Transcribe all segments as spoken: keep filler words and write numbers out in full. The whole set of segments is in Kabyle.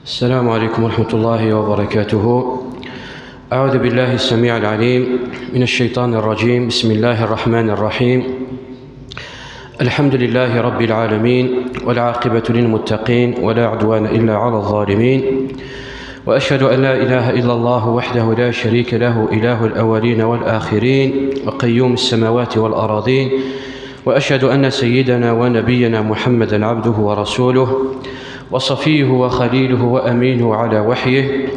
السلام عليكم ورحمة الله وبركاته. أعوذ بالله السميع العليم من الشيطان الرجيم. بسم الله الرحمن الرحيم. الحمد لله رب العالمين، والعاقبة للمتقين، ولا عدوان إلا على الظالمين. وأشهد أن لا إله إلا الله وحده لا شريك له، إله الأولين والآخرين، وقيوم السماوات والأراضين. وأشهد أن سيدنا ونبينا محمدا عبده ورسوله، وصفيه وخليله وأمينه على وحيه،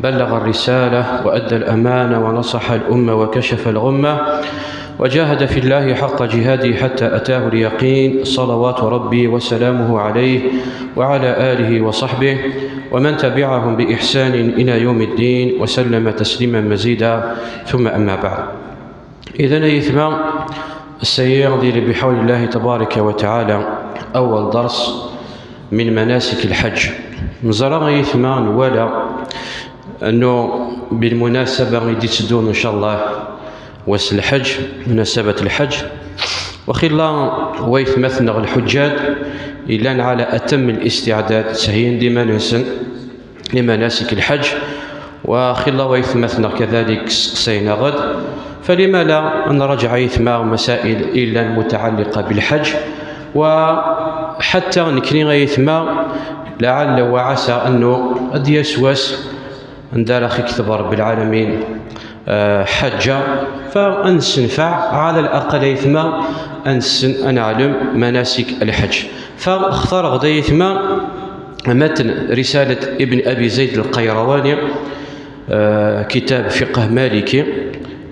بلغ الرسالة وأدى الأمانة ونصح الأمة وكشف الغمة، وجاهد في الله حق جهاده حتى أتاه اليقين، صلوات ربي وسلامه عليه وعلى آله وصحبه ومن تبعهم بإحسان إلى يوم الدين، وسلم تسليما مزيدا. ثم أما بعد. إذن أيتما السيد، بحول الله تبارك وتعالى، أول درس من مناسك الحج. نزرع أيتما ولا أنه بالمناسبة غادي تدون إن شاء الله وس الحج، مناسبة الحج. وخلا ويثمثنا الحجاج إلا على أتم الاستعداد، سهين ديما ننسن لمناسك الحج. وخلا ويثمثنا كذلك سقسينا غد، فلما لا نراجع يثما مسائل إلا متعلقة بالحج؟ وحتى نكري يثما لعل وعسى أنه أديسوس ندار أخي كتب رب العالمين، آه، حجة، فأنسنفع على الأقل يثما أنسن أنعلم مناسك الحج. فاختار غدا يثما متن رسالة ابن أبي زيد القيرواني، آه، كتاب فقه مالكي،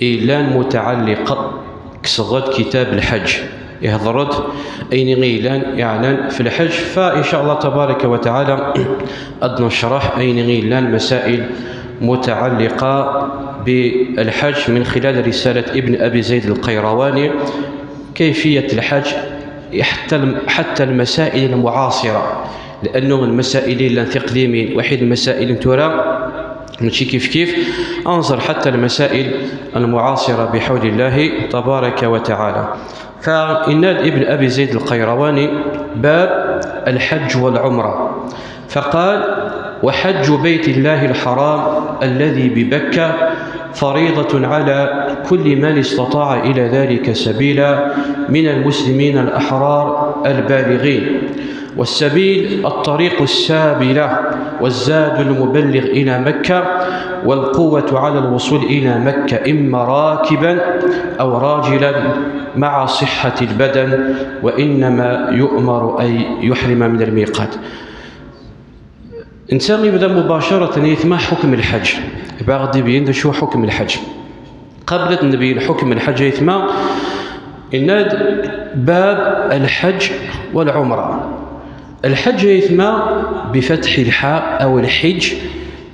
إيلان متعلق كسغد كتاب الحج، يهضرد أين غيلان يعلن في الحج. فإن شاء الله تبارك وتعالى أد نشرح أين غيلان مسائل متعلقة بالحج من خلال رسالة ابن أبي زيد القيرواني، كيفية الحج، حتى الم-، حتى المسائل المعاصرة، لأنه المسائل اللي تقديمين واحد المسائل ترى ماشي كيف كيف، أنظر حتى المسائل المعاصرة بحول الله تبارك وتعالى. فإن ابن أبي زيد القيرواني باب الحج والعمرة، فقال: "وحج بيت الله الحرام الذي ببكة فريضة على كل من استطاع إلى ذلك سبيلا من المسلمين الأحرار البالغين". والسبيل الطريق السابلة والزاد المبلغ إلى مكة، والقوة على الوصول إلى مكة إما راكبا أو راجلا مع صحة البدن، وإنما يؤمر أن يحرم من الميقات. إنسان يبدأ مباشرة يثمى حكم الحج، باغي يبين شو حكم الحج. قبل أن نبين حكم الحج يثمى، إناد باب الحج والعمرة. الحج يثمى بفتح الحاء أو الحج،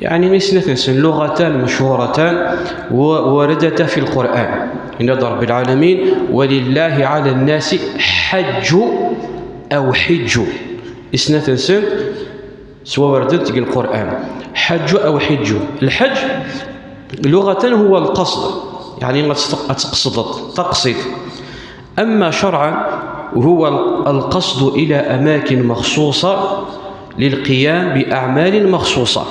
يعني من سنة سن لغتان مشهورتان ووردتا في القرآن. إن رب العالمين: "ولله على الناس حج أو حج". إسنة سن سوا وردت في القرآن. حج أو حج. الحج لغة هو القصد، يعني ما تستق-، تقصد، تقصد. أما شرعا هو القصد إلى أماكن مخصوصة للقيام بأعمال مخصوصة،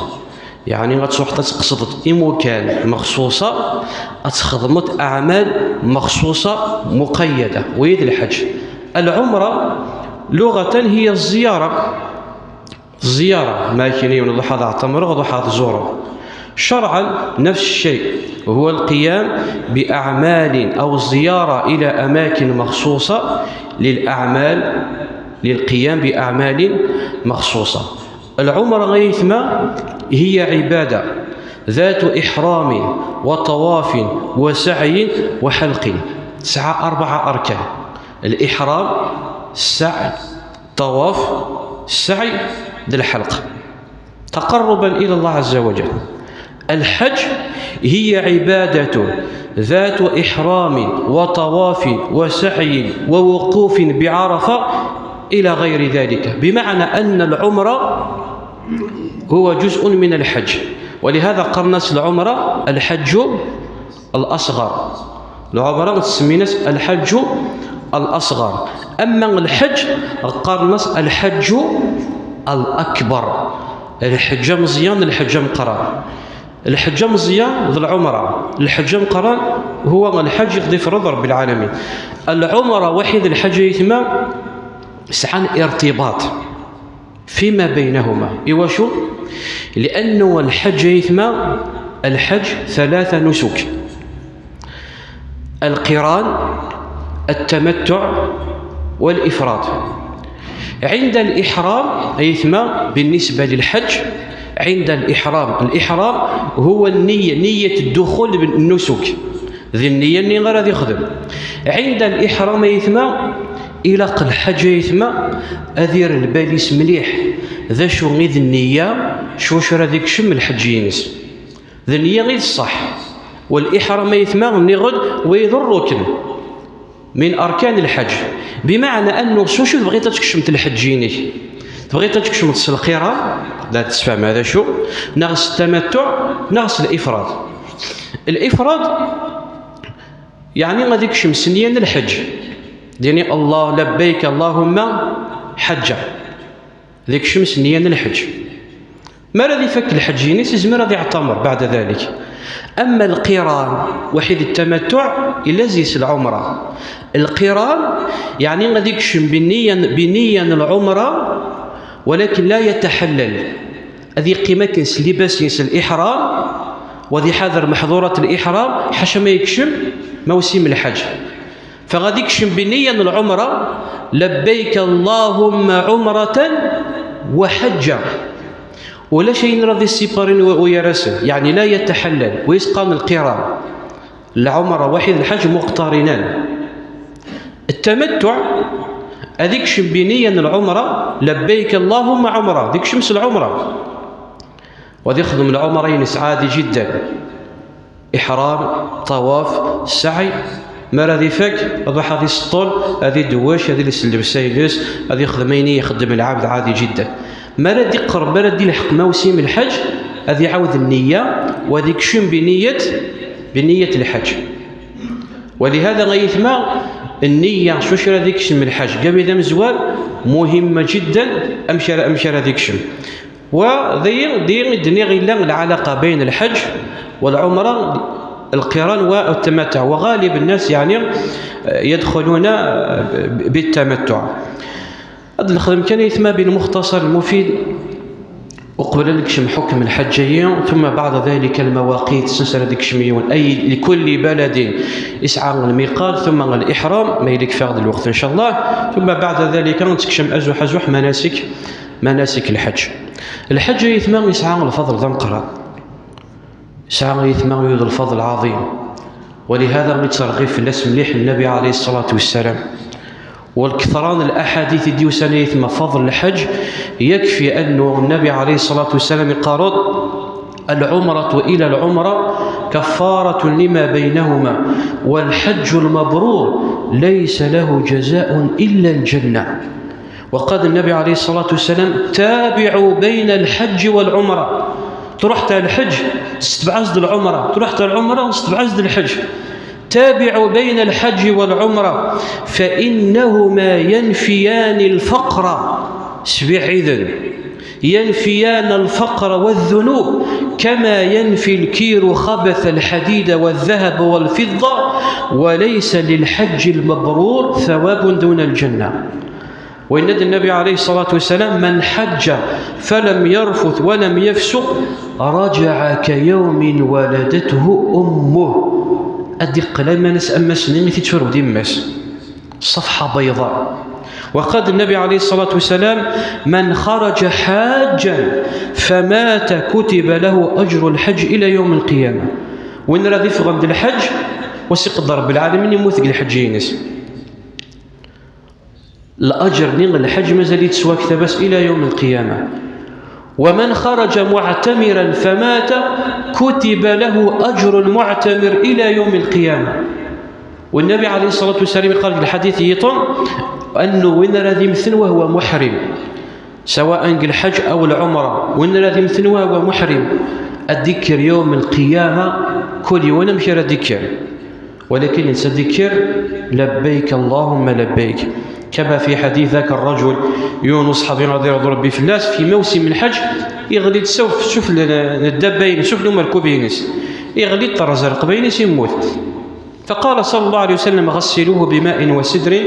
يعني ما تروح تقصد إمكان مخصوصة، أتخدمت أعمال مخصوصة مقيدة، ويد الحج. العمرة لغة هي الزيارة، الزيارة، ما كاين يوم الله هذا اعتمر، غدو حاض زورو. شرعا نفس الشيء، هو القيام بأعمال أو الزيارة إلى أماكن مخصوصة للأعمال، للقيام بأعمال مخصوصة. العمرة غيثما هي عبادة ذات إحرام وطواف وسعي وحلق. تسعة، أربعة أركان: الإحرام، السعي، الطواف، السعي، ذي الحلق، تقربا إلى الله عز وجل. الحج هي عبادة ذات إحرام وطواف وسعي ووقوف بعرفة إلى غير ذلك، بمعنى أن العمرة هو جزء من الحج، ولهذا قرنس العمرة الحج الأصغر. العمرة تسميناس الحج الأصغر، أما الحج قرنس الحج الأكبر. Lḥeǧǧ ameẓyan d lḥeǧǧ ameqqran. Lḥeǧǧ ameẓyan d lɛumra. Lḥeǧǧ ameqqran هو الحج يقضي فرض رب العالمين. Lɛumra waḥid, lḥeǧǧ ayetma, sɛan ارتباط فيما بينهما. Iwacu? لأنه الحج ayetma, الحج ثلاثة نسك: القران، التمتع، والإفراد. عند الإحرام ayetma, بالنسبة للحج، عند الإحرام، الإحرام هو النية، نية الدخول بالنسك. D nniya-nni ara d-ixdem. عند الإحرام ayetma, ilaq lḥaǧ ayetma ad irr lbal-is mliḥ d acu i d nniya, s wacu ara d-ikcem lḥeǧǧ-ines. D nniya i d ṣṣeḥ. والإحرام ayetma, nniɣ-d, wa d rrukn من أركان الحج. بمعنى أنه s wacu tebɣiḍ ad tkecmeḍ lḥeǧǧ-inek? Tebɣiḍ ad tkecmeḍ s lqiran, la tessefhem هذا شو, neɣ s التمتع, neɣ s الإفراد. الإفراد يعني ad ikcem s nniya n lḥeǧǧ. Dini: الله لبيك اللهم حجا. Ad ikcem s nniya n lḥeǧǧ. Mi ara d-ifak lḥeǧǧ-ines, izmer ad iɛtamer بعد ذلك. أما القران, waḥid التمتع, ila zzi-s lɛumra. القران يعني ad ikcem بنية, بنية العمرة, ولكن لا يتحلل. Ad yeqqim akken s llibas-ines الإحرام, wa ad iḥader محظورات الإحرام, ḥaca ma yekcem mawsim lḥeǧǧ. Fa ad ikcem بنية العمرة: لبيك اللهم عمرة وحجا. Ulac ayen ara d-issiparin u, u gar-asen, يعني لا يتحلل, wa i s-qqaren القران. Lɛumra waḥid, lḥeǧǧ مقترنان. التمتع ad ikcem بنية العمرة: لبيك اللهم عمرة, ad ikcem s lɛumra. Wa ad ixdem lɛumra-ines عادي جدا. إحرام, طواف, سعي. Mi ara d-ifak, ad iruḥ ad iseṭṭel, ad idewwec, ad iles llebsa-ines, ad ixdem ayen i ixeddem lɛebd عادي جدا. Mi ara d-iqerreb, mi ara d-ilḥeq mawsim lḥeǧǧ, ad iɛawed nniya, wa ad ikcem بنية, بنية الحج. ولهذا ayetma, nniya s wacu ara d-ikcem lḥeǧǧ, gabi d amezwar, مهمة جدا, amek ara, amek ara d-ikcem. Wa d ayen, d ayen i d-nniɣ, ila العلاقة بين الحج والعمرة, القران والتمتع, وغالب الناس يعني يدخلون بالتمتع. Ad nexdem kan ayetma بالمختصر المفيد, uqbel ad nekcem حكم الحج-agi, ثم بعد ذلك المواقيت, sens ara d-ikcem yiwen, أي لكل بلد يسعى الميقات, ثم الإحرام, ma yella kfiɣ-d lweqt إن شاء الله, ثم بعد ذلك ad nekcem azuḥ azuḥ مناسك, مناسك الحج. Lḥeǧǧ ayetma yesɛa lfeḍl d ameqqran. Yesɛa ayetma yud lfeḍl ɛaḍim. ولهذا yettreɣɣib fell-as mliḥ النبي عليه الصلاة والسلام. Wa lketran n laḥadit i d-yusan ayetma feḍl lḥeǧǧ, يكفي أنه النبي عليه الصلاة والسلام iqqar-d: العمرة إلى العمرة كفارة لما بينهما، والحج المبرور ليس له جزاء إلا الجنة. Wa yeqqar-d النبي عليه الصلاة والسلام: تابعوا بين الحج والعمرة. Truḥ ta lḥeǧǧ, tsetbeɛ-as-d lɛumra. Truḥ ta lɛumra, tsetbeɛ-as-d lḥeǧǧ. تابعوا بين الحج والعمرة فإنهما ينفيان الفقر. Setbeɛ-iten. ينفيان الفقر والذنوب كما ينفي الكير خبث الحديد والذهب والفضة، وليس للحج المبرور ثواب دون الجنة. Wa yenna-d النبي عليه الصلاة والسلام: من حج فلم يرفث ولم يفسق رجع كيوم ولدته أمه. Ad d-iqqel am ass-, am wass-nni i t-id-turew-d yemma-s. صفحة بيضاء. Wa yeqqar-d النبي عليه الصلاة والسلام: من خرج حاجا فمات كتب له أجر الحج إلى يوم القيامة. Win ara d-iffɣen d lḥeǧǧ, wa s-iqedder Rebbi lɛalamin, yemmut deg lḥeǧǧ-ines. Laǧer-nni n lḥeǧǧ mazal yettwakteb-as إلى يوم القيامة. ومن خرج معتمرا فمات كتب له أجر المعتمر إلى يوم القيامة. والنبي عليه الصلاة والسلام قال في الحديث يطن أنه وين راه يمثل وهو محرم، سواء الحج أو العمرة، وين راه يمثل وهو محرم، الذكر يوم القيامة كل يوم مش ذكر. ولكن نسى ذكر: لبيك اللهم لبيك، كما في حديث ذاك الرجل يونس، صحابي رضي الله عنه في موسم الحج، يغلي السوف، شوف الدابين، شوف المركوبين، يغلي الطرز القبينس يموت. فقال صلى الله عليه وسلم: "غسلوه بماء وسدر".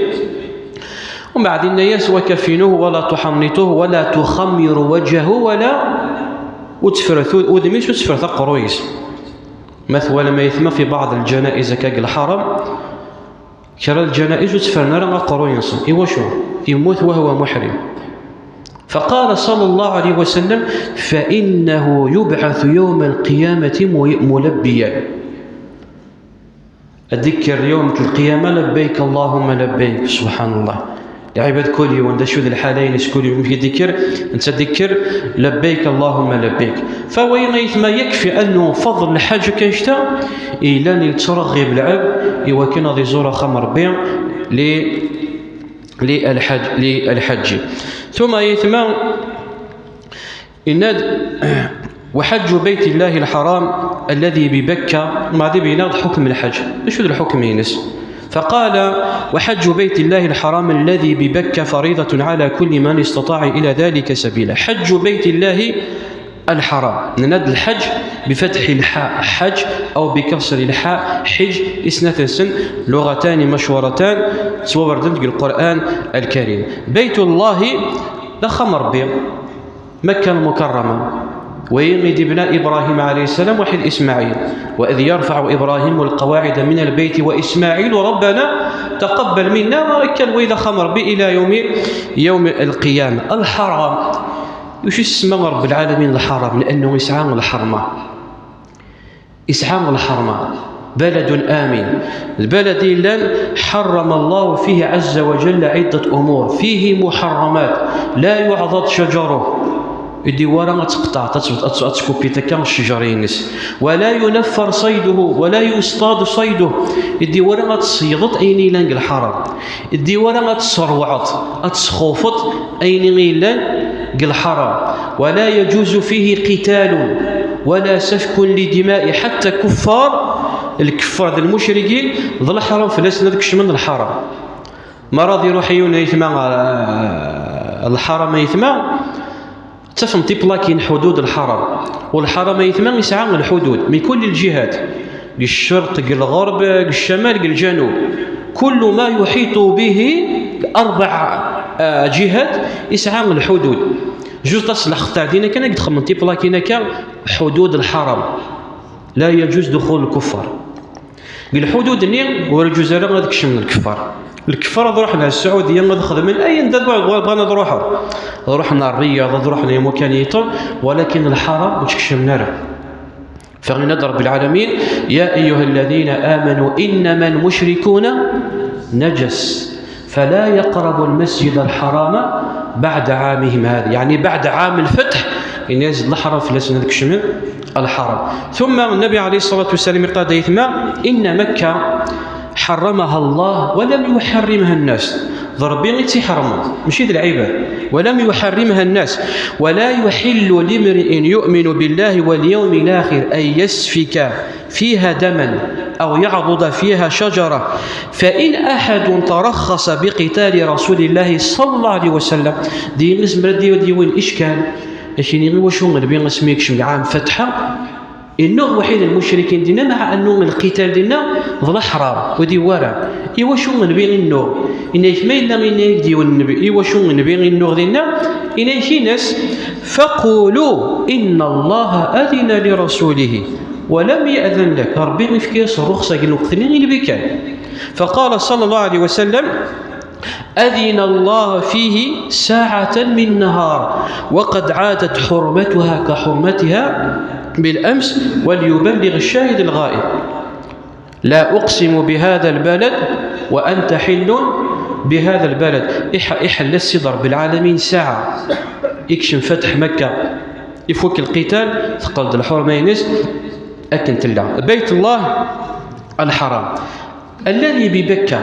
ومن بعد الناس: "وكفنوه ولا تحنطوه ولا تخمروا وجهه ولا"، وتفرثوا ودميس وتفرث قرويس. مثلا ما يثمى في بعض الجنائز كاك الحرم، كرا الجنائز وتفرنا راه قرويس. إيوا شو؟ يموت وهو محرم. فقال صلى الله عليه وسلم: "فإنه يبعث يوم القيامة ملبيا". أذكر يوم القيامة: "لبيك اللهم لبيك". سبحان الله. العباد كل يوم، دا شو ذا الحالين، كل يوم في ذكر، أنت ذكر: "لبيك اللهم لبيك". فوين يثمى يكفي أنه فضل الحج كيشتا، إلا يترغب العبد، إوا كان غادي يزور خمر بيع ل-، للحج، للحج. ثم يثمى إناد: "وحج بيت الله الحرام الذي ببكة". ما ذي بيناد حكم الحج، شو ذا الحكم ينس؟ فقال: "وحج بيت الله الحرام الذي ببكة فريضة على كل من استطاع إلى ذلك سبيلا". حج بيت الله الحرام. نناد الحج بفتح الحاء حج، أو بكسر الحاء حج، إسنات سن، لغتان مشهورتان، سوى وردن في القرآن الكريم. بيت الله، لا خمر بير، مكة المكرمة، وين يدي بنا إبراهيم عليه السلام وحيد إسماعيل: "وإذ يرفع إبراهيم القواعد من البيت وإسماعيل ربنا تقبل منا"، وكان وإذا خمر بي إلى يوم، يوم القيامة. الحرام، وش اسمه رب العالمين الحرام؟ لأنه يسعى الحرمة، يسعى الحرمة، بلد آمن، البلد اللي حرم الله فيه عز وجل عدة أمور، فيه محرمات، لا يعضد شجره، يدي ورا تقطع، تس-، تس-، تسكوبي تكا الشجر ينس، ولا ينفر صيده، ولا يصطاد صيده، يدي ورا تصيدت أين يلان الحرام، يدي ورا تصروعت، تسخوفت أين يلان الحرام، ولا يجوز فيه قتال ولا سفك لدماء حتى كفار، الكفار ذا المشركين، ذا الحرام فلسنا ذاك من الحرام. ما راضي يروح يون يثمى، آه، الحرم يثمى، تفهم تيبلاكين حدود الحرم، والحرم يثمى يسعى الحدود من كل الجهات، الشرق، الغرب، الشمال، الجنوب، كل ما يحيط به الأربع، آه، جهات يسعى الحدود. جوز تصلح خطا دينا كان قد خمنتي بلاكينا كان حدود الحرم، لا يجوز دخول الكفار. الحدود ني ورجوز راه غادي تكشم الكفار. الكفار غادي يروح لها السعودية، غادي يخدم من أي ندير، بغا-، بغا-، بغانا نروحوا. نروح لها الرياض، نروح لها مكان يطول، ولكن الحرم ما تكشم نرى. فغنى رب العالمين: "يا أيها الذين آمنوا إنما المشركون نجس فلا يقربوا المسجد الحرام بعد عامهم هذا"، يعني بعد عام الفتح، إن يزيد الحرم في الأسنة كشمل الحرم. ثم النبي عليه الصلاة والسلام قال دايثما: "إن مكة حرمها الله ولم يحرمها الناس". ضربي غير تيحرموا، ماشي ذي العباد. "ولم يحرمها الناس، ولا يحل لامرئ يؤمن بالله واليوم الآخر أن يسفك فيها دما أو يعضد فيها شجرة، فإن أحد ترخص بقتال رسول الله صلى الله عليه وسلم". دي نزمر دي، دي وين إشكال؟ لكن يغي وشو من بين اسميك شمعان فتحة؟ إنه وحيد المشركين دينا، مع أنه القتال دينا ظل حرام ودي ورا. إيوا شو من بين إنه؟ إن يثمين لم ينهيك ديو النبي. إيوا شو من بين إنه دينا؟ إن يثينس: "فقولوا إن الله أذن لرسوله ولم يأذن لك". ربي يفكيس الرخصة قال وقت اللي بكان. فقال صلى الله عليه وسلم: "أذن الله فيه ساعة من نهار، وقد عادت حرمتها كحرمتها بالأمس، وليبلغ الشاهد الغائب". "لا أقسم بهذا البلد وأنت حل بهذا البلد". إح-، إحل السيد رب العالمين ساعة يكشم فتح مكة، يفك القتال، ثقل الحرمة ينس، أكن تلا بيت الله الحرام. الذي ببكة،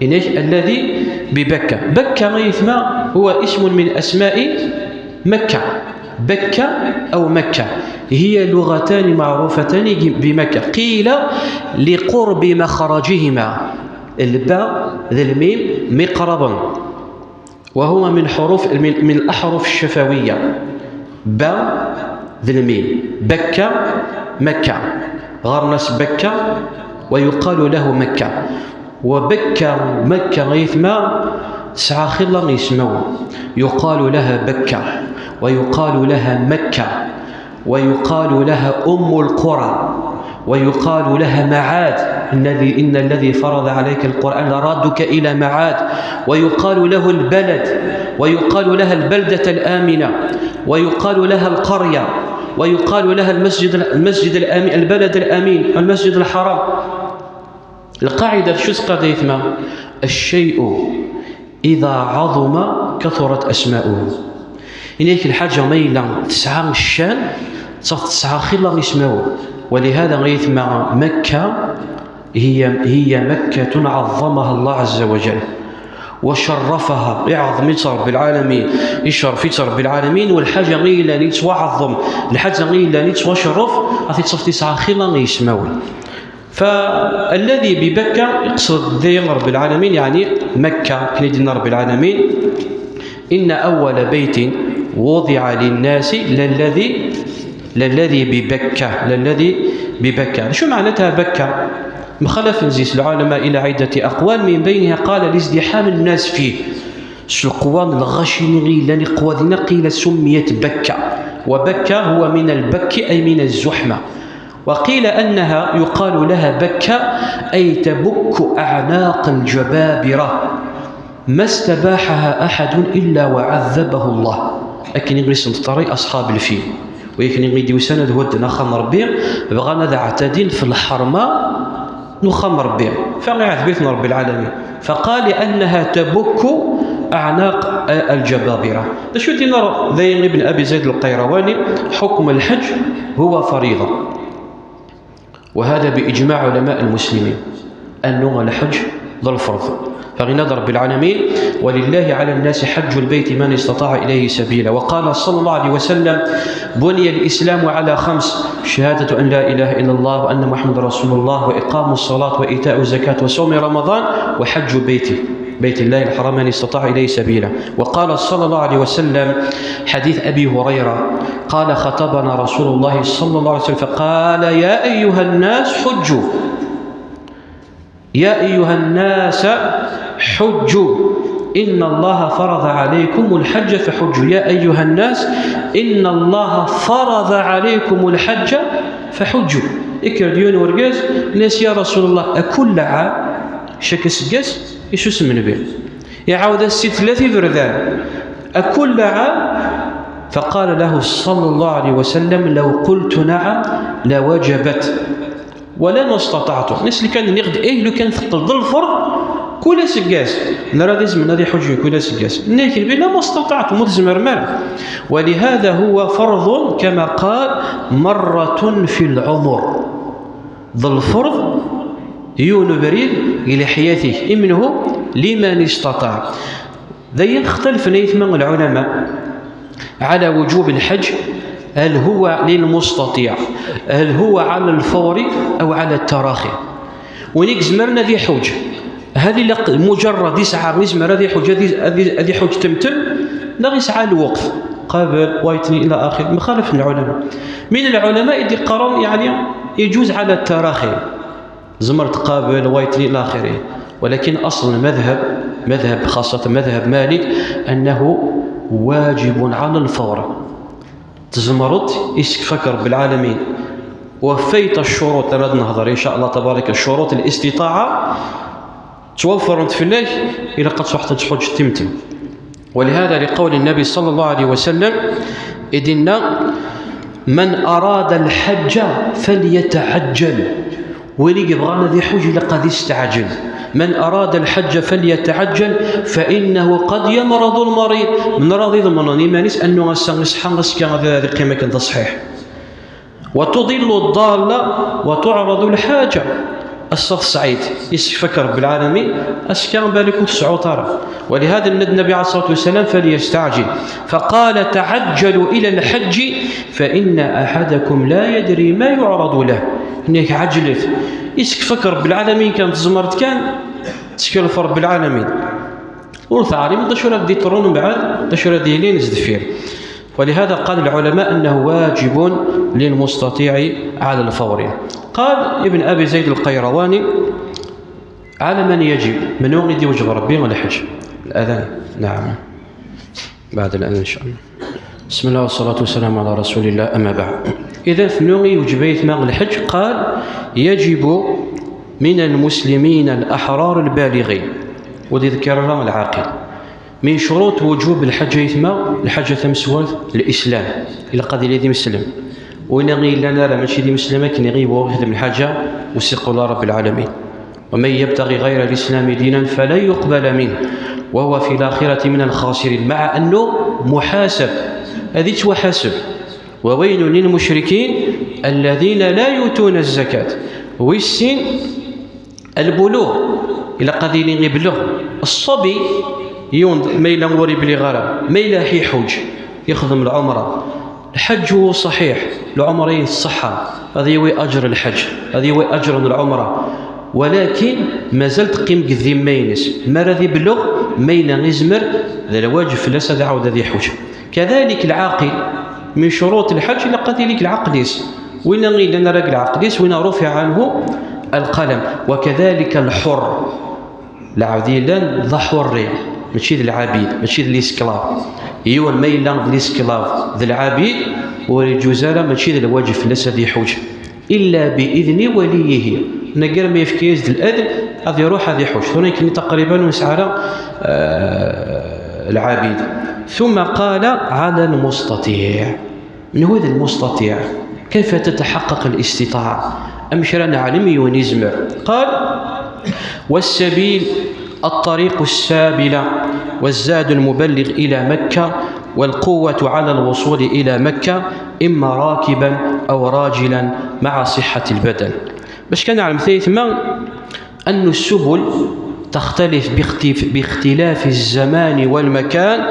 إنيك الذي ببكة. بكة ما يثمى هو اسم من أسماء مكة. بكة أو مكة هي لغتان معروفتان بمكة، قيل لقرب مخرجهما، الباء ذا الميم مقربا، وهو من حروف، من, من الأحرف الشفوية. Ba d lmim. Bakka, Makka. Ɣer-nas Bakka, ويقال له مكة. وبكة، مكة, ay atma, tesɛa xilla n yismawen. يقال لها بكة، ويقال لها مكة، ويقال لها أم القرى، ويقال لها معاد. الذي، إن الذي فرض عليك القرآن لرادك إلى معاد. ويقال له البلد، ويقال لها البلدة الآمنة، ويقال لها القرية، ويقال لها المسجد، المسجد الآمين، البلد الآمين، المسجد الحرام. القاعدة شو تقول يا ثما؟ الشيء إذا عظم كثرت أسماؤه. Ini-k lḥaǧa ma yella tesɛa ccan, tesɛa xilla n yismawen. ولهذا ay atma Makka هي، هي مكة عظمها الله عز وجل وشرفها، iɛḍem-itt Ṛebbi lɛalamin, icerref-itt Ṛebbi lɛalamin, u lḥaǧa i yellan yettwaɛḍem, lḥaǧa i yellan yettwacerref, ad t-id-tafeḍ tesɛa xilla n yismawen. فالذي ببكة يقصد به رب العالمين، يعني مكة، كما قال رب العالمين: إن أول بيت وضع للناس للذي، للذي ببكة، للذي ببكة. شو معناتها بكة؟ مخالف نزيس العلماء إلى عدة أقوال، من بينها قال لازدحام الناس فيه. سلقوان الغشي نغيلا نقوى ذي نقيل سميت بكة. وبكة هو من البك، أي من الزحمة. وقيل أنها يقال لها بكة، أي تبك أعناق الجبابرة، ما استباحها أحد إلا وعذبه الله. Akken i ɣ-isent ṭṭari أصحاب الفيل. Wa akken i ɣ-d-yusan ad hudden axxam Ṛebbi, bɣan ad ɛtadin f lḥerma n uxxam Ṛebbi. Fa iɛdeb-iten Ṛebbi lɛalamin. فقال لأنها تبك أعناق الجبابرة. D acu i d-yenna dayen Ibn Abi Zayd al-Qayrawani? حكم الحج هو فريضة. وهذا بإجماع علماء المسلمين أنه الحج ذو الفرض. فغنى رب العالمين: ولله على الناس حج البيت من استطاع إليه سبيلا. وقال صلى الله عليه وسلم: بني الإسلام على خمس: شهادة أن لا إله إلا الله وأن محمد رسول الله وإقام الصلاة وإيتاء الزكاة وصوم رمضان وحج بيته، بيت الله الحرام، من استطاع إليه سبيلا. وقال صلى الله عليه وسلم، حديث أبي هريرة، قال: خطبنا رسول الله صلى الله عليه وسلم فقال: يا أيها الناس حجوا، يا أيها الناس حجوا، إن الله فرض عليكم الحج فحجوا. يا أيها الناس، إن الله فرض عليكم الحج فحجوا. Ikker-d yiwen urgaz, yenna-yas: يا رسول الله، أكل عام؟ Cak aseggas, isusem Nnbi. Iɛawed-as si tlata iberdan: أكل عام؟ فقال له صلى الله عليه وسلم: لو قلت نعم لوجبت، ولما استطعت. Nnes kan nniɣ-d ih, lukan teqqel d lferḍ kul aseggas. Nra ad izemren ad iḥuǧǧ kul aseggas. Nniɣ-k Nnbi: لما استطعت, ur tzemrem ara. ولهذا هو فرض كما قال مرة في العمر. D lferḍ, yiwen ubrid i leḥyat-ik, i menhu? لمن استطاع. Dayen xtalfen ay atma lɛulama على وجوب الحج، هل هو للمستطيع، هل هو على الفور أو على التراخي. Win i izemren ad iḥuǧ, هل ilaq مجرد yesɛa, izmer ad iḥuǧ, ad i-, ad i-, ad iḥuǧ temtem, neɣ yesɛa lweqt, qabel, wayeḍ-nni إلى آخره, mxalafen lɛulama. من العلماء i d-iqqaren, يعني, يجوز على التراخي. Tzemreḍ qabel, wayeḍ-nni إلى آخره. ولكن أصل المذهب، مذهب، خاصة مذهب مالك، أنه واجب على الفور. Tzemreḍ, isekfa-k Ṛebbi lɛalamin. وفيت الشروط, ara d-nehḍer, إن شاء الله تبارك، شروط الاستطاعة ttwaffrent fell-ak, ilaq ad truḥeḍ ad tḥuǧǧeḍ timtem. ولهذا لقول النبي صلى الله عليه وسلم إذن: من أراد الحج فليتعجل. Win i yebɣan ad iḥuǧ, ilaq ad isteɛǧel. من أراد الحج فليتعجل فإنه قد يمرض المريض. Menhu ara iḍemnen iman-is أنه ass-a iṣeḥḥa, azekka ad, ad iqqim akken d aṣḥiḥ. وتضل الضالة وتعرض الحاجة. Ass-a tesɛiḍ, isekfa-k Ṛebbi lɛalamin, azekka balak ur tesɛuḍ ara. ولهذا النبي عليه الصلاة والسلام فليستعجل، فقال: تعجلوا إلى الحج فإن أحدكم لا يدري ما يعرض له. Nniɣ-k ɛeǧlet, isekfa-k Ṛebbi lɛalamin kan, tzemreḍ kan, ttkel f Ṛebbi lɛalamin. Ur teɛlimeḍ d acu ara d-iḍrun mbeɛd, d acu ara d-yilin sdeffir. ولهذا قال العلماء أنه واجب للمستطيع على الفور. قال ابن أبي زيد القيرواني: على من يجب؟ Menhu i d-iwjeb Rebbi lḥeǧ? الأذان. نعم. بعد الأذان إن شاء الله. بسم الله والصلاة والسلام على رسول الله، أما بعد. إذا فنو يوجب يثمى الحج؟ قال: يجب من المسلمين الأحرار البالغين. ودي ذكر الله العاقل. من شروط وجوب الحج يثمى الحج ثمسوات الإسلام. إلا قد يلي مسلم. وين غير لنا راه ماشي دي مسلم، كني غير هو يخدم الحاجة وسيقول رب العالمين. ومن يبتغي غير الإسلام دينا فلن يقبل منه وهو في الآخرة من الخاسرين، مع أنه محاسب، هذه توحاسب. وويل للمشركين الذين لا يؤتون الزكاة. والسن البلوغ، إلا قد يلي يبلغ الصبي يوند ما إلا وري بلي غرا ما إلا حيحوج يخدم العمرة. الحج صحيح، العمرة الصحة، هذه هو أجر الحج، هذه هو أجر العمرة، ولكن مازال تقيم قد ذمينس ما راه يبلغ ما إلا يزمر، ذا الواجب فلاس هذا عاود هذه حوج. كذلك العاقل، من شروط الحج إلا قد يليك العقليس، وين إلا نراك العقليس وين رفع عنه القلم. وكذلك الحر، العبد لان ذا حري، ماشي ذا العبيد، ماشي ذا الاسكلاف. يون ما إلا ذا الاسكلاف ذا العبيد، ورجوزالا ماشي ذا الواجب فلاس هذه حوج إلا بإذن وليه. نقر ما يفكيز الأذن، هذه يروح هذه حوش. هناك تقريبا نسعى على، آه، العبيد. ثم قال: على المستطيع. من هو ذا المستطيع؟ كيف تتحقق الاستطاعة؟ أم شرع نعلم يونيزمر؟ قال: والسبيل الطريق السابلة والزاد المبلغ إلى مكة والقوة على الوصول إلى مكة إما راكبا أو راجلا مع صحة البدن. باش كان نعلم ثيثما أن السبل تختلف باختف-، باختلاف الزمان والمكان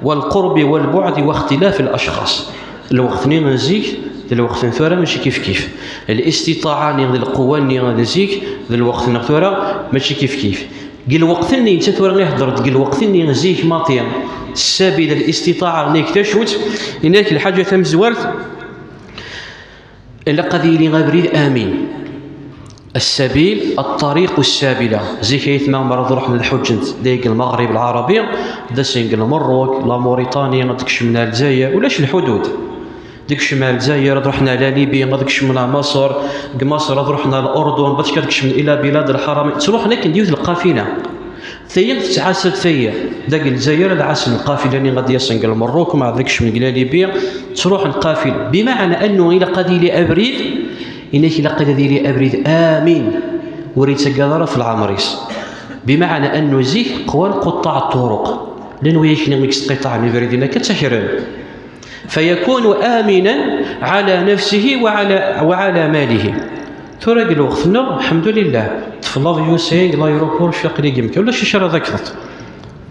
والقرب والبعد واختلاف الأشخاص. الوقت ني نزيك، الوقت نثورة ماشي كيف كيف. الاستطاعة ني القوة ني نزيك، الوقت نثورة ماشي كيف كيف. قال الوقت ني انت ثورة يهضر، قال الوقت ني نزيك ماطي. السبيل الاستطاعة نيك تشوت، إنك الحاجة تمزورت. إلا قد يلي غبريد آمين. السبيل الطريق السابلة. زيك يثمى مرض رحنا الحجنت ديك المغرب العربي، دا سنق المروك، لا موريتانيا، ديك شمنا الجزائر، ولاش الحدود. ديك شمال الجزائر، رحنا على ليبيا، ديك شمنا مصر، ديك مصر، رحنا الأردن، باش كديك شمنا إلى بلاد الحرم. تروح هناك نديوث القافلة. ثيا تتعاسب ثيا. داك الجزائر العسل القافلة اللي غادي يصل المروك، مع داك الشمن إلى ليبيا، تروح القافلة. بمعنى أنه إلا قد يلي أبريد، إنك إلا قد يلي أبريد آمين. وريت قادرة في العمريس. بمعنى أنه زيك قوان قطاع الطرق. لأنه يكني ميكس قطاع من بريدنا كتشهرن. فيكون آمنا على نفسه وعلى، وعلى ماله. ثورة الوقت نو، الحمد لله. في لافيو سينغ، لايروبور، شاق لي جيمك. ولا شي شرا ذاك.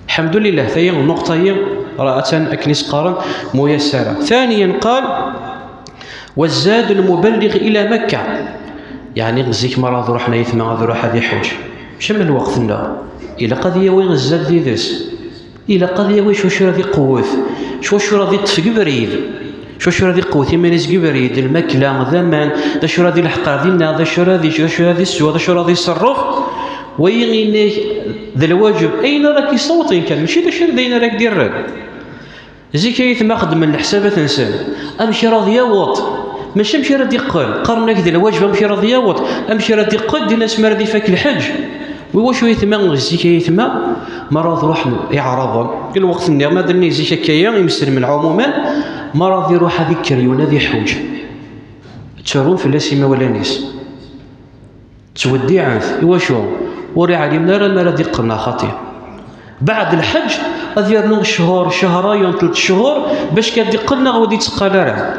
الحمد لله، ثاني النقطة هي رأة أكنس قارن ميسرة. ثانيا قال: والزاد المبلغ إلى مكة. يعني غزيك مرة ذو رحنا يثمى ذو راح هذه حوج. شم الوقت نو. إلا قد يوي الزاد دي ذس. إلا قد يوي شو شو راضي قوت، شو شو راضي تفق بريد، شو شو راضي قوت، إما نزق بريد، الماكلة، ذمان، ذا شو راضي الحقار دينا، ذا شو راضي، ذا شو راضي السوا، ذا شو راضي يصرف. وين إنك ذا الواجب، أين راك يصوت إن كان، ماشي ذا شو راضي راك دير. زيك يثمى خدم الحسابات نسان. أمشي راضي يوط. ماشي أمشي راضي يقل. قرنك ذا الواجب أمشي راضي يوط. أمشي راضي يقل دي ناس ما راضي فاك الحج. وواش يثمى زيك يثمى؟ ما راضي روح إعراضا. الوقت النعمة درني زيك كيا يمسلم عموما. ما راضي روح هذيك كريون هذه حوج. تشارون في اللاسي ما ولانيس. توديعات، إوا شو؟ وري علمنا راه ما راه ديقنا خاطي. بعد الحج، غادي يرنو شهور، شهرين، ثلاث شهور، باش كديقلنا غادي يتقال راه.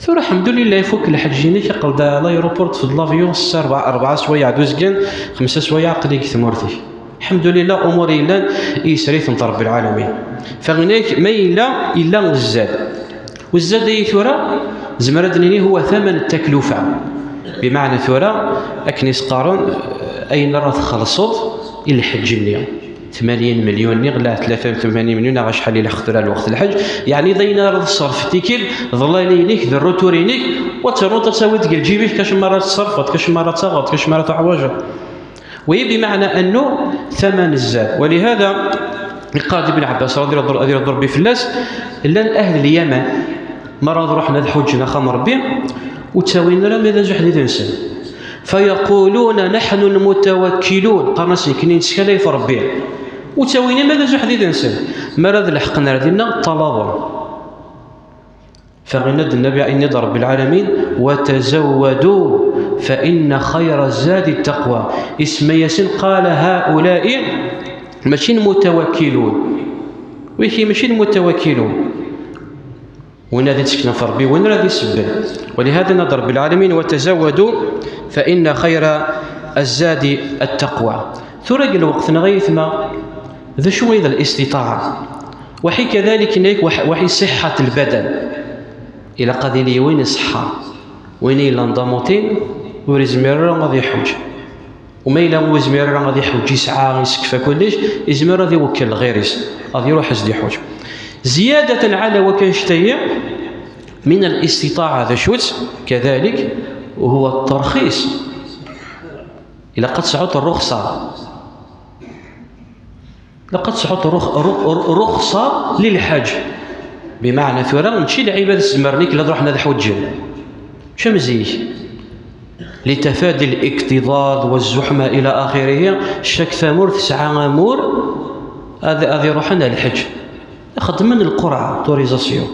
ثورة الحمد لله يفك الحج، هنا كيقل دا لايروبور في لافيون، ستة، أربعة، أربعة سوايع دوزكن، خمسة سوايع قليك ثمورتي. الحمد لله، أمور إلا يسريت من رب العالمين. فغنيك ما إلا، إلا الزاد. والزاد أي ثورة، زمرد نيني هو ثمن التكلفة. بمعنى ثورة، أكني سقارن، أين راه تخلصت الحج النية. ثمانين مليون نيغ لا ثلاثة وثمانين مليون غا شحال يلحق ثرا الوقت الحج. يعني ضينا راه الصرف تيكيل ظلالينك ذا الروتورينك، وتروط تساوي ديك الجيبك كاش مرة تصرفت، كاش مرة تصغرت، كاش مرة تحوجت. وهي بمعنى أنه ثمن الزاد. ولهذا قال ابن عباس رضي الله عنه، رضي الله عنه في الناس، لن أهل اليمن مرة روحنا الحج نخم ربي، وتساوينا راه ماذا زحدي ذنسن. فيقولون: "نحن المتوكلون". قالنا سنكنين سكالي في ربي. وتساوينا ماذا زحدي ذنسن. ما راه الحق نردنا طلبا. فغنى النبي إني رب العالمين: "وتزودوا فإن خير الزاد التقوى". اسم ياسين قال: "هؤلاء ماشي المتوكلون". ويكي ماشي المتوكلون. وين هذه تسكن في ربي، وين هذه السبب؟ ولهذا نضرب بالعالمين: "وتزودوا فإن خير الزاد التقوى". ثورة الوقت نغيث ما ذا شو إذا الاستطاعة. وحي كذلك نيك وح-، وحي صحة البدن. إلى قضيني وين الصحة؟ وين إلا نضاموتين ورزمير ما غادي يحوج. وما إلا وزمير ما غادي يحوج يسعى يسكفى كلش، يزمير غادي يوكل غيريس، غادي يروح يزدي يحوج. زيادة على وكان شتية من الاستطاعة ذا شوت كذلك، وهو الترخيص. إلا قد سعوت الرخصة، لقد سعوت رخ-، رخ-، رخصة للحج. بمعنى ثورة نمشي لعباد الزمرنيك لا تروح نذ حجن. شمزيك. لتفادي الاكتظاظ والزحمة إلى آخره. شك ثمور تسعى أمور. هذا، هذا يروح لنا الحج. يخدم من القرعة، توتوريزاسيون.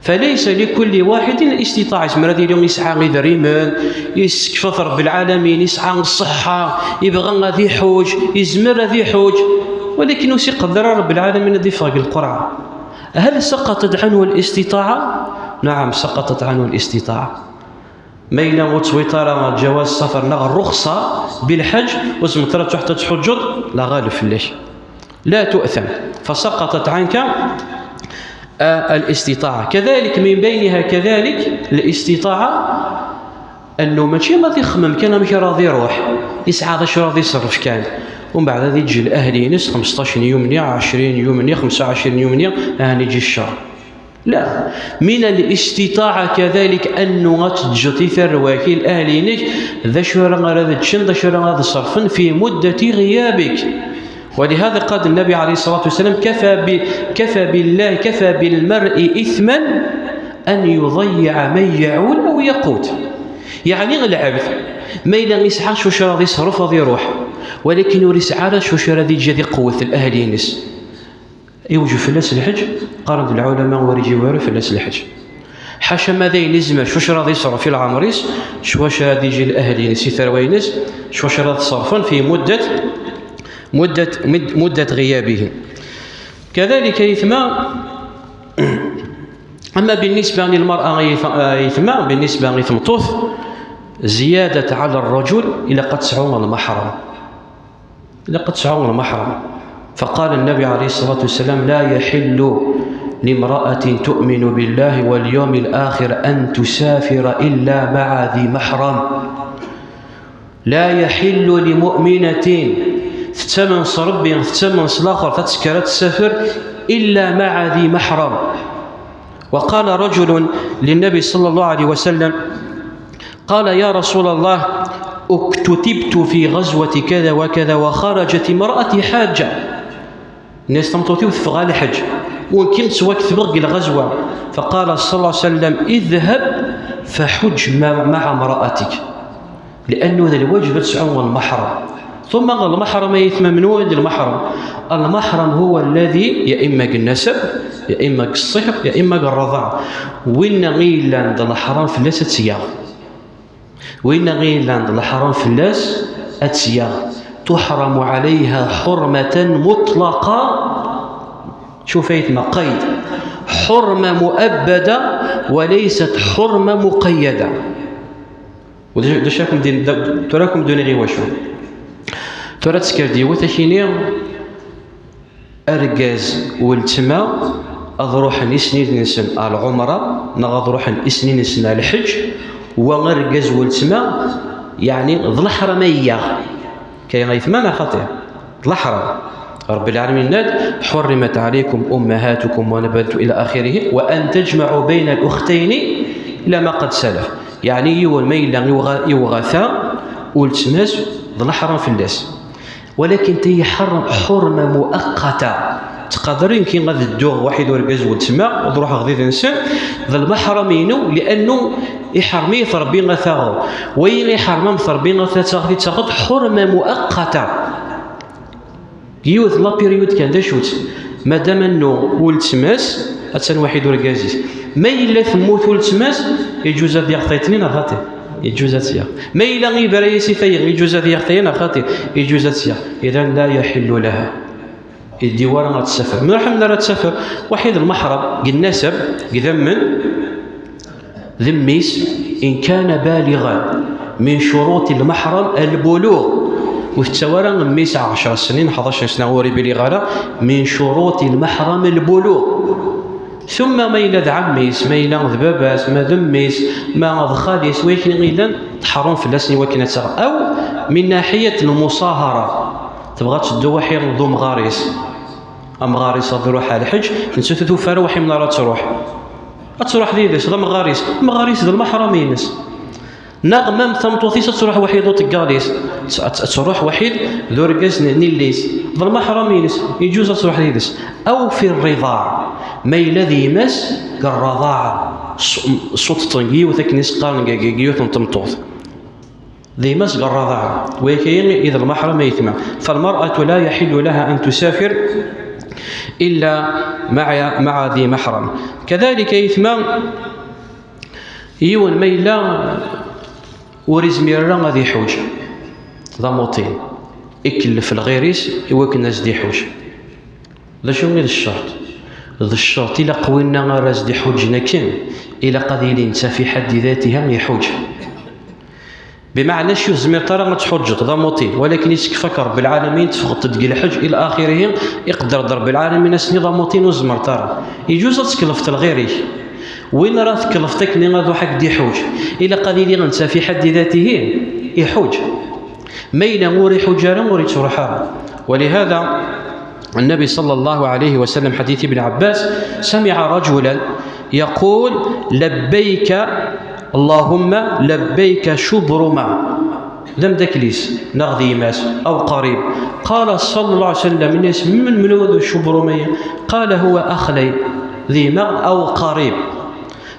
فليس لكل واحد الاستطاعة. يزمر هذه اليوم يسعى غير ريمون، يسكفى في رب العالمين، يسعى الصحة، يبغى غادي يحوج، يزمر غادي يحوج. ولكن وسي قدر رب العالمين هذه فاق القرعة. هل سقطت عنه الاستطاعة؟ نعم، سقطت عنه الاستطاعة. ما إلا وتسويطارة جواز السفر نغ الرخصة بالحج، وزمترة حتى تحجر، لا غالب في الله. لا تؤثم، فسقطت عنك، آه، الاستطاعة. كذلك من بينها كذلك الاستطاعة أنه ماشي غادي يخمم كان ماشي راضي يروح، يسعى ذا شو راضي يصرف كان، ومن بعد غادي يجي الأهل ينس خمسطاش يوم نيا، عشرين يوم نيا، خمسة وعشرين يوم نيا، هاني يجي الشهر. لا، من الاستطاعة كذلك أنه غتجو تيثرواكي الأهلينك، ذا شو راه غادي تشن، ذا شو راه غادي تصرفن في مدة غيابك. ولهذا قال النبي عليه الصلاة والسلام: "كفى ب-، كفى بالله، كفى بالمرء إثما أن يضيع من يعول أو يقوت". يعني العبد ما إلا يسعى شو شرا يصرف غادي يروح، ولكن يسعى شو شرا يجي ذي قوة الأهلينس. يوجب فلاس الحج، قال العلماء ورجي وارو فلاس الحج. حاشا ما ذي نزمة شو شرا يصرف في العمريس، شو شرا يجي الأهلينس ثروينس، شو شرا تصرفن في مدة، مدة، مد-، مدة غيابه. كذلك يثمى، أما بالنسبة للمرأة يث-، يثمى، بالنسبة لثمطوث، زيادة على الرجل إلا قد سعوا المحرم. إلا قد سعوا المحرم. فقال النبي عليه الصلاة والسلام: "لا يحل لامرأة تؤمن بالله واليوم الآخر أن تسافر إلا مع ذي محرم". لا يحل لمؤمنة تتمن صربي، تتمن صلاخر، تتسكر، تسافر إلا مع ذي محرم. وقال رجل للنبي صلى الله عليه وسلم، قال: "يا رسول الله، اكتتبت في غزوة كذا وكذا وخرجت امرأتي حاجة". نستمطوتي وتفغى الحج. وكنت وقت تبغي الغزوة. فقال صلى الله عليه وسلم: "اذهب فحج مع، مع امرأتك". لأنه ذا الواجب تسعو المحرم. ثم قال المحرم يتم من وين المحرم؟ المحرم هو الذي يا إما النسب، يا إما الصهر، يا إما الرضاع. وين غير عند المحرم في الناس تسيا. وين غير عند المحرم في الناس تسيا. تحرم عليها حرمة مطلقة. شوف يتم قيد. حرمة مؤبدة وليست حرمة مقيدة. وداش راكم دين، دا-، تراكم دوني غير واشو. ترى تسكر ديوت أكيني أرجاز والتما أضروح نسنين نسن على العمرة، نغضروح نسنين نسن على الحج، وأرجاز والتما يعني ظل حرمية. كاين غيثمان خطير. ظل حرم. Ṛebbi lɛalamin yenna-d: "حرمت عليكم أمهاتكم وبناتكم" إلى آخره، "وأن تجمعوا بين الأختين إلا ما قد سلف." Yeɛni yiwen ma yella iwɣa ta, weltma-s d leḥram fell-as. Walakin ta iḥeṛṛem ḥurma muaqqata. Ttqadar nekk ad dduɣ waḥid urgaz weltma, ad ruḥeɣ did-nsen, d lmeḥṛam-inu, li'annu iḥeṛṛem-it Ṛebbi ad t-aɣeɣ. Wayi iḥeṛṛem-it Ṛebbi ad t-aɣeɣ, ad t-aɣeɣ ḥurma muaqqata. Yiwet la période kan, d acu-tt? Madam annu weltma-s, attan waḥid urgaz-is. Ma yella temmut weltma-s, iǧuz ad yaɣ tayet-nni neɣ xaṭi? Iǧuz ad tt-yaɣ. Ma yella yebra-yas i tayi, iǧuz ad yaɣ tayi neɣ xaṭi? Iǧuz ad tt-yaɣ. Idan la yaxillu laha. Iddi wara ad tsafer. Mraḥ mi ara tsafer, waḥid lmeḥṛam, deg nnasab, deg idammen, d mmi-s, in kana baliɣan, min curuṭi lmeḥṛam albuluɣ. Ur tettawi ara mmi-s ɛecṛa snin, ḥdac sna ur ibiliɣ ara, min curuṭi lmeḥṛam albuluɣ. Tumma ma yella d ɛemmi-s, ma yella d baba-s, ma d mmi-s, ma d xali-s, wakken i yellan, tḥeṛṛum fell-asen i wakken ad taɣ. Aw min naḥiyat lmuṣahara, tebɣa ad teddu waḥi d umɣar-is. Amɣar-is ad iruḥ ɣer lḥeǧ, nettat ur tufi ara waḥi mi ara tṛuḥ. Ad tṛuḥ yid-s, d amɣar-is. Amɣar-is d lmeḥṛam-ines. Neɣ ma d tameṭṭut-is ad tṛuḥ waḥid uṭeggal-is. Ad, ad tṛuḥ waḥid d urgaz n, n yelli-s. D lmeḥṛam-ines. Iǧuz ad tṛuḥ yid-s. Aw fi rriḍaɛ. Ma yella d gma-s deg rraḍaɛ. S-, s uṭṭen, yiwet akken i s-qqaren deg, deg, deg yiwet n tmeṭṭut. D gma-s deg rraḍaɛ, wayagi i d lmeḥṛam ayetma. فالمرأة لا يحل لها أن تسافر إلا مع، مع ذي محرم. Kadalik ayetma, yiwen ma yella ur izmir ara ad iḥuǧ, d amuṭin, ikellef lɣir-is i wakken ad s-d-iḥuǧ. D acu i d ccerṭ? D ccerṭ, ilaq winna ara s-d-iḥuǧen akken, ilaq ad yili netta fi ḥedd datiha iḥuǧ. Bimeɛna acu ur tezmireḍ ara ad tḥuǧǧeḍ, d amuṭin, walakin isekfa-k Ṛebbi lɛalamin, teffɣeḍ-d deg lḥeǧ ila axirihi, iqedder-d Ṛebbi lɛalamin ass-nni d amuṭin ur tezmireḍ ara. Iǧuz ad tkellfeḍ lɣir-ik. Win ara tkellfeḍ akken ad iruḥ ad k-d-iḥuǧ, ilaq ad yili netta fi ḥedd datihi iḥuǧ. Ma yella ur iḥuǧ ara, ur ittruḥ ara. ولهذا النبي صلى الله عليه وسلم، حديث ابن عباس، سمع رجلا يقول: "لبيك اللهم لبيك شبرمة". D ameddakel-is, neɣ d gma-s, أو قريب. قال صلى الله عليه وسلم, yenna-yas: "من, من هو شبرمة؟" قال: "هو أخ لي، d gma أو قريب".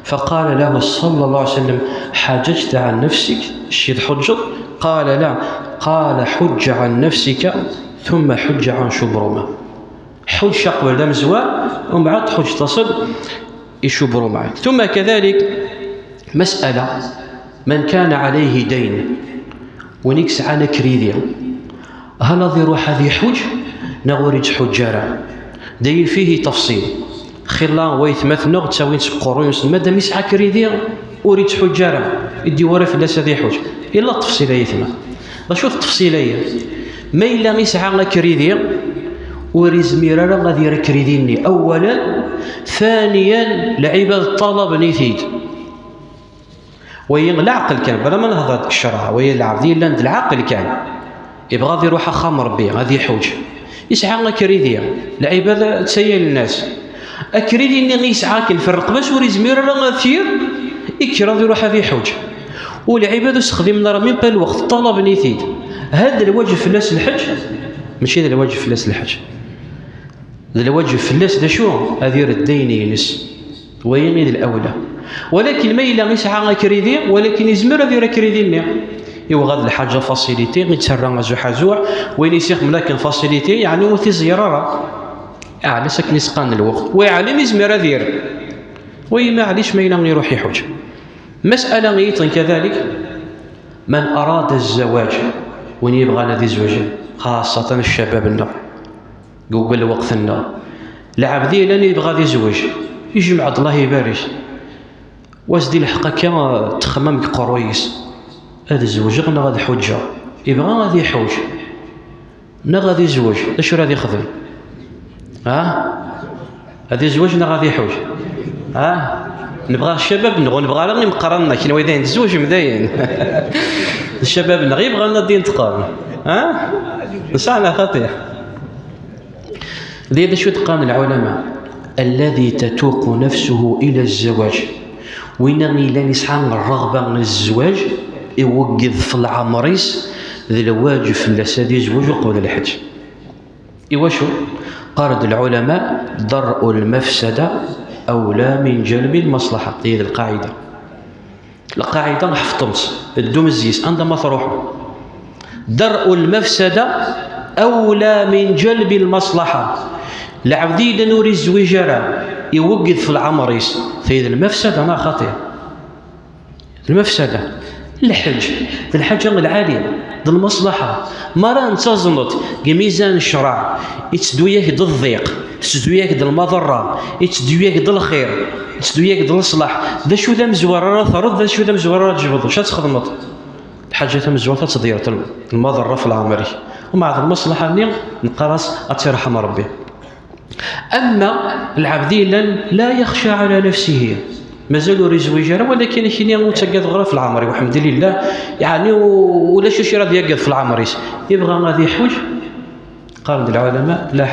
فقال له صلى الله عليه وسلم: "حججت عن نفسك؟" Acu i tḥuǧǧeḍ? قال: "لا". قال: "حج عن نفسك ثم حج عن شبرمة". Ḥuǧǧ aqbel d amezwar, umbeɛd tḥuǧǧeḍ-as-d i Cubruma. ثم كذلك مسألة، من كان عليه دين, win i yesɛan akridi, هل ad iruḥ ad iḥuǧ neɣ ur ittḥuǧǧ ara? Dayi فيه تفصيل. Xilla waytmaten-nneɣ ttawin-tt deg uqerruy-nsen, madam yesɛa akridi, ur ittḥuǧǧ ara, iddi wara fell-as ad iḥuǧ. Illa ṭṭefṣila ayetma. D acu-t ṭṭefṣila-yi? Ma yella yesɛa akridi, ur izmir ara ad yerr akridi-nni, أولا. ثانيا, lɛibad ṭṭalaben-it-id. Wayi leɛqel kan, bla ma nehḍer deg ccreɛ, wayi lɛebd yellan d lɛaqel kan. Ibɣa ad iruḥ axxam Ṛebbi, ad iḥuǧ. Yesɛa akridi, lɛibad ttayalen-as. Akridi-nni i yesɛa akken f rreqba-s ur izmir ara ad t-yerr, ikker ad iruḥ ad iḥuǧ. U lɛibad ur sexdimen ara min pa lweqt, ṭṭalaben-it-id. Hal d lwaǧeb fell-as lḥeǧ? Mačči d lwaǧeb fell-as lḥeǧ. D lwaǧeb fell-as d acu? Ad iredd ayen-ines. Wayi i d lawla. Walakin ma yella yesɛa akridi, walakin izmer ad yerr akridi-nni. Iwɣa d lḥaǧa facilité, ittarra azuḥ azuḥ, wayen i s-ixdem akken facilité, yeɛni ur t-iẓeyyer ara. Ɛla s akken i s-qqaren lweqt. Wa yeɛlem izmer ad yerr. Wa ma yeɛlic ma yella iruḥ iḥuǧ. Masala yiṭen kadalik, من أراد الزواج, win yebɣan ad izweǧ, xaṣṣatan ccabab-nneɣ. Deg lweqt-nneɣ, lɛebd yellan yebɣa ad izweǧ, ijmeɛ-d, Allah ibarek, wa s-d-ilḥeq akka ttexmam deg uqerruy-is, ad zewǧeɣ neɣ ad ḥuǧǧeɣ? Ibɣa ad iḥuǧ neɣ ad izweǧ, d acu ara ad ixdem? Ha? Ad izweǧ neɣ ad iḥuǧ? Ha? Nebɣa ccabab-nneɣ, ur nebɣa ara imeqqranen-nneɣ, kenwi dayen tzewǧem dayen. D ccabab-nneɣ yebɣan ad d-inṭqen. Ha? Nesɛa neɣ xaṭi? D acu d-qqaren lɛulama? Alladhi tatuqu nafsuhu ila zzawaj. Winna ilan isɛa rreɣba n zzwaj, iwegged f leɛmer-is d lwaǧeb fell-as ad izweǧ uqbel lḥeǧ. Iwacu? Qqaren-d lɛulama: dar'u lmafsada awla min jalbi lmaslaḥa. Tagi d lqaɛida. Lqaɛida ḥefḍem-tt, ddum zzi-s anda ma truḥem. Dar'u lmafsada awla min jalbi lmaslaḥa. Lɛebd yellan ur izwiǧ ara, iwegged f leɛmer-is, tagi d lmafsada neɣ xaṭi? Lmafsada. Lḥeǧ d lḥaǧa lɛali, d lmaslaḥa. Mi ara n taẓneḍ deg mizan n ccreɛ, itteddu-yak-d ddiq, itteddu-yak-d lmaḍerra, itteddu-yak-d lxir, itteddu-yak-d leṣlaḥ. D acu d amezwar ara terreḍ, d acu d amezwar ara tjebdeḍ, acu ad txedmeḍ? Lḥaǧa tamezwart ad teḍyert lmaḍerra f leɛmer-ik. Umbeɛd lmaslaḥa-nni neqqar-as ad tt-irḥem Rebbi. Ama lɛebd yellan la yaxca ɛala nafsihi, mazal ur izwiǧ ara, walakin akini ur ttagadeɣ ara f leɛmer-iw, ḥemdilillah, yeɛni u-, ulac acu ara d-yagad f leɛmer-is, ibɣa ad iḥuǧ. Qqaren-d lɛulama: la,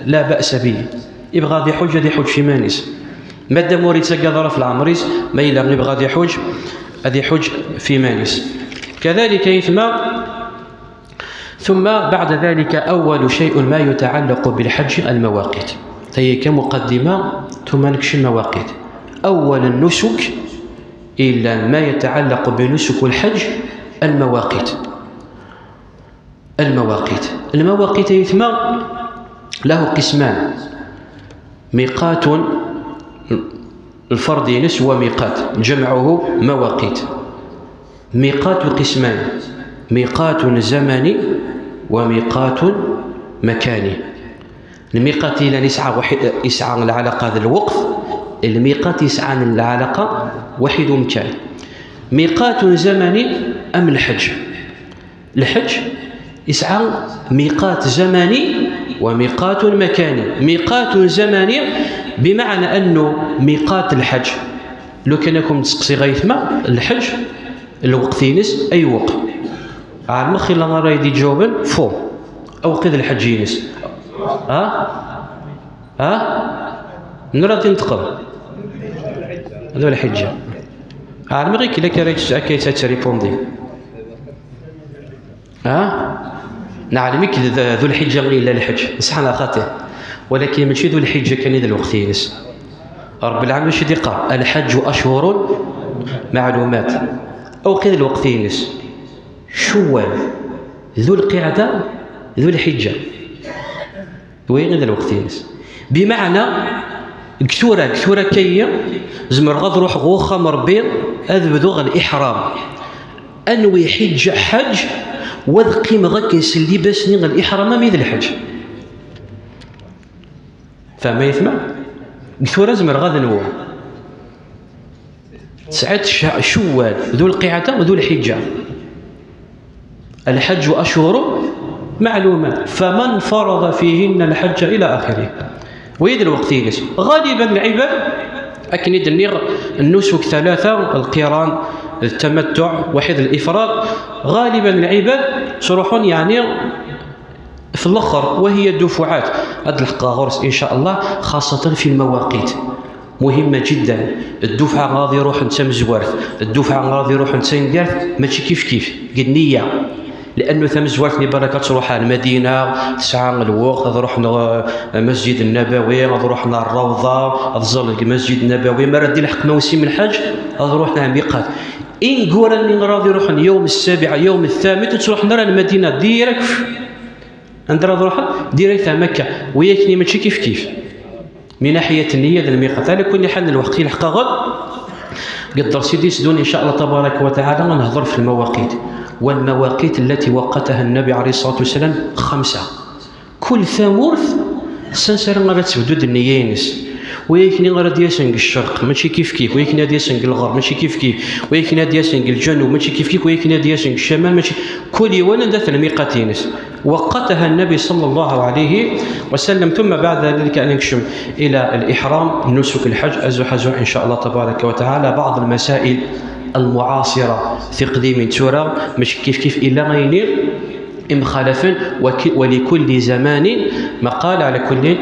la ba'sa bihi. Ibɣa ad iḥuǧ, ad iḥuǧ f iman-is. Madam ur yettagad ara f leɛmer-is, ma yella ibɣa ad iḥuǧ, ad iḥuǧ f iman-is. Kadalik aytma, ثم بعد ذلك أول شيء ما يتعلق بالحج المواقيت. Tagi kan muqaddima, ثم nekcem المواقيت. أول النسك إلا ما يتعلق بنسك الحج المواقيت. المواقيت. المواقيت أيتما له قسمان. ميقات الفرض ينس وميقات، جمعه مواقيت. ميقات قسمان، ميقات زمني وميقات مكاني. الميقات إلا يسعى وحي-، يسعى العلاقة ذا الوقت، الميقات يسعى العلاقة وحيد مكان. ميقات زمني أم الحج؟ الحج يسعى ميقات زمني وميقات مكاني. ميقات زمني بمعنى أنه ميقات الحج، لو كان لكم تسقسي غيثما الحج الوقت ينس أي وقت؟ عارمخ إلا راه يدي جوابا فو أو قيد الحج ينس. ها؟ ها؟ نرى تنتقل ذو الحجة. عارمغيك إلا كان ريتش أكيد تريبوندي. ها؟ نعلمك ذ-، ذو الحجة إلا الحج. صح، أنا خاطئ. ولكن ماشي ذو الحجة كان ذا الوقت ينس. رب العالمين شو دي قال؟ الحج أشهر معلومات. أو قيد الوقت ينس. شوال. ذو القعدة، ذو الحجة. وين ذا الوقت ينس؟ بمعنى، كثورة، كثورة كي زمر غض روح غوخة مربي، أذ بذوغ الإحرام. أنوي حج حج، وذ قيم غك يسلي بس نيغ الإحرام ميد الحج. فما يثمع؟ كثورة زمر غض نوو. تسعة ش-، شوال، ذو القعدة، ذو الحجة. الحج أشهر معلومات، فمن فرض فيهن الحج إلى آخره. ويد الوقت يجلس. غالبا العباد، أكن يدنيغ النسك ثلاثة، القران، التمتع، وحيد الإفراد. غالبا العباد تروحون يعني في الآخر، وهي دفعات. هاد الحق غرس إن شاء الله، خاصة في المواقيت. مهمة جدا. الدفعة غادي يروح نتا مزوارت، الدفعة غادي يروح نتا نقارت، ماشي كيف كيف. قد نية. لأنه ثم زوارت نبالك تروح على المدينة، تسعى الوقت، تروح ن-، المسجد النبوي، تروح الروضة، تزور المسجد النبوي، ما ردي الحق موسم الحج، تروح نعم ميقات. إن قرن من راضي يروح يوم السابع، يوم الثامن، تروح نرى المدينة ديرك. عند راه روحها ديريكت على مكة، وياكني ماشي كيف كيف من ناحية النية ذا الميقات. على كل حال، الوقت يلحق غد، قدر سيدي سدون إن شاء الله تبارك وتعالى نهضر في المواقيت. والمواقيت التي وقتها النبي عليه الصلاة والسلام خمسة. كل ثامورث سنسر غادي تبدو النية ينس. وياكني غادي ياسن الشرق ماشي كيف كيف، وياكني غادي ياسن الغرب ماشي كيف كيف، وياكني غادي ياسن الجنوب ماشي كيف كيف، وياكني غادي ياسن الشمال ماشي. كل يوم ذات الميقات ينس. وقتها النبي صلى الله عليه وسلم، ثم بعد ذلك نكشم إلى الإحرام، نسك الحج، أزو حزو إن شاء الله تبارك وتعالى. بعض المسائل المعاصرة في قديم تورا مش كيف كيف إلا غيني إمخالفا، وك-، ولكل زمان مقال، على كل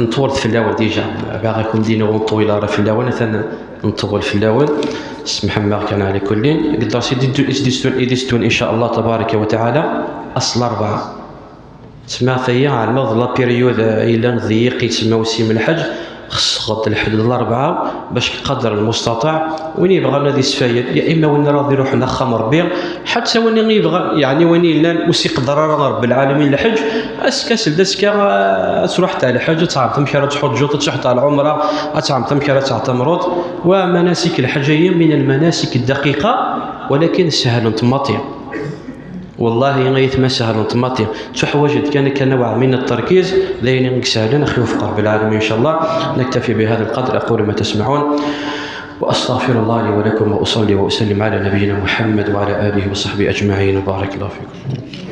Nṭewwel fell-awen déjà. Bɣiɣ ad ken-d-iniɣ ur nṭewwil ara fell-awen, atan nṭewwel fell-awen. Semḥem-aɣ kan ɛla kullin. Deg dders i d-, i d-, i d-, i d-, إن شاء الله تبارك وتعالى, ass n larebɛa. Tesmaɛt-iyi, ɛelmeɣ d la période, eh, yellan d yiq, yettsemma usim lḥeǧ, xseɣ-d lḥeǧ d larebɛa bac qadr lmustaṭaɛ. Win yebɣan ad isfayed, ya imma win ara d-iruḥen axxam Rebbi, ḥatta win yebɣan, yeɛni win yellan ur s-iqedder ara Rebbi lɛalamin lḥeǧ, aska seld aska, eh, ad truḥeḍ ar lḥeǧ, ad teɛreḍ amek ara tḥuǧǧeḍ, ad truḥeḍ ar lɛumra, ad teɛreḍ amek ara teɛtamreḍ. Wa manasik lḥeǧ-ayi min lmanasik ddaqiqa, walakin sehlen temmaṭi. Wallahi, ay atma sehlen temmaṭi, ttuḥwaǧent kan akka نوع من التركيز, d ayen i isehlen, ad ɣ-iwefeq Rebbi lɛalamin, إن شاء الله. نكتفي بهذا القدر، أقول ما تسمعون، وأستغفر الله لي ولكم، وأصلي وأسلم على نبينا محمد وعلى آله وصحبه أجمعين، وبارك الله فيكم.